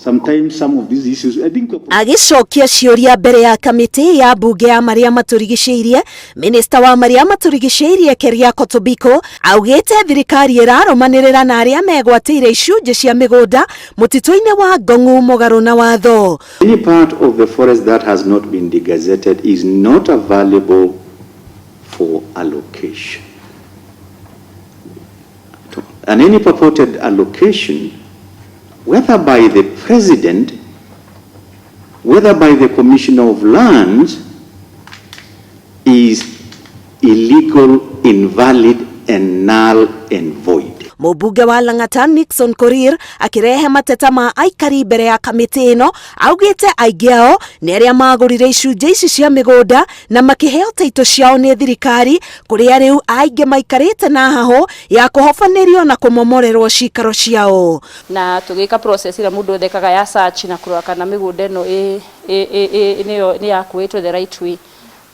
Sometimes some of these issues, I think. Agĩcokia ciũria mbere ya kamĩtĩ ya mbunge ya marĩa matũrigicĩirie, minista wa marĩa matũrigicĩirie Keriako Tobiko augĩte thirikari ĩrarũmanĩrĩra na arĩa megwatĩire icunjĩ cia mĩgũnda mũtitũ-inĩ wa Ngong'u mũgarũ na watho. Any part of the forest that has not been degazetted is not available for allocation. And any purported allocation, whether by the president, whether by the Commissioner of Lands, is illegal, invalid, and null and void. Mũmbunge wa Lang'ata Nixon Korir akĩrehe mateta ma aikari mbere ya kamĩtĩ ĩno, augĩte aingĩ ao nĩ arĩa magũrire icunjĩ ici cia mĩgũnda na makĩheo taito ciao nĩ thirikari, kũrĩa rĩu aingĩ maikarĩte na hahũ ya kũhobanĩrio na kũmomorerwo cikaro ciao. Na tũgĩka process ĩrĩa mũndũ ethekaga ya search na kũrora kana mĩgũnda ĩno nĩyo nĩ yakuĩtwo the right way,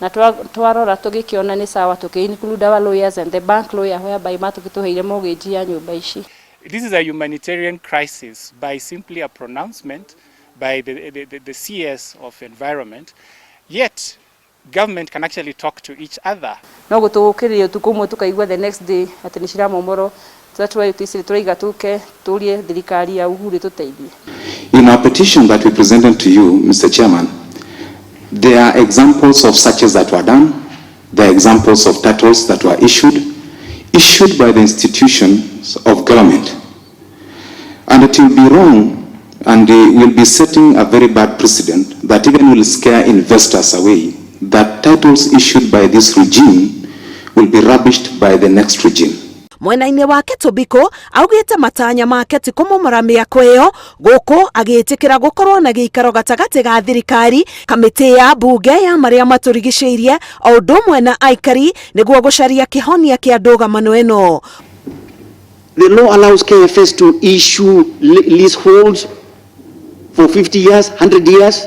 na twarora tũgĩkĩona nĩ sawa, tũkĩ include our lawyers and the bank lawyer, whereby matũgĩtũheire mortgage ya nyũmba ici. This is a humanitarian crisis by simply a pronouncement by the CS of Environment. Yet, government can actually talk to each other. No gũtũgũkĩrĩria ũtukũ ũmwe, tũkaigua the next day atĩ nĩ ciramomorwo. That's why tũicĩ tũraiga tũke tũrie thirikari ya Uhuru ĩtũteithie. In our petition that we presented to you, Mr. Chairman, there are examples of searches that were done. There are examples of titles that were issued by the institutions of government. And it will be wrong and it will be setting a very bad precedent that even will scare investors away, that titles issued by this regime will be rubbished by the next regime. Mwena-inĩ wake, Tobiko augĩte matanya make ti kũmomora mĩako ĩyo, gũkũ agĩtĩkĩra gũkorwo na gĩikaro gatagatĩ ga thirikari, kamĩtĩ ya mbunge ya marĩa matũrigicĩirie, o ũndũ ũmwe na aikari, nĩguo gũcaria kĩhonia kĩa ndũgamano ĩno. The law allows KFS to issue leaseholds for 50 years, 100 years,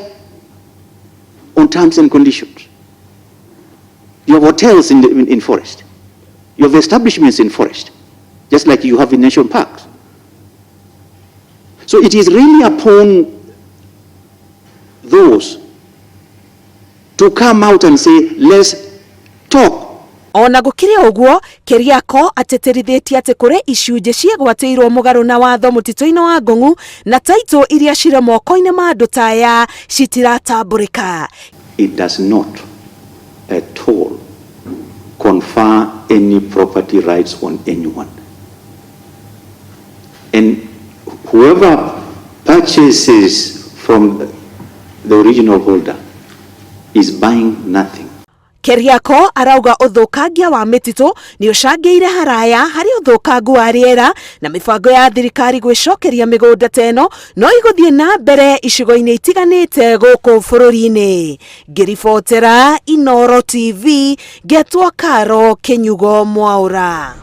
on terms and conditions. You have hotels in forest. You have establishments in forest, just like you have in national parks. So it is really upon those to come out and say, "Let's talk." Ona gũkĩrĩ ũguo, Keriako atĩtĩrithĩtie atĩ kũrĩ icunjĩ ciĩgwatĩirwo mũgarũ na watho mũtitũ-inĩ wa Ngong'u, na taitũ iria cirĩ moko-inĩ ma andũ ta aya citiratambũrĩka. It does not at all confer any property rights on anyone. And whoever purchases from the original holder is buying nothing. Keriako arauga ũthũkangia wa mĩtitũ nĩ ũcangĩire haraya harĩ ũthũkangu wa rĩera, na mĩbango ya thirikari gwĩcokeria mĩgũnda ta ĩno no igũthiĩ na mbere icigo-inĩ itiganĩte gũkũ bũrũri-inĩ. Ngĩribotera Inoro TV, ngetwo Karo Kĩnyugo Mwaũra.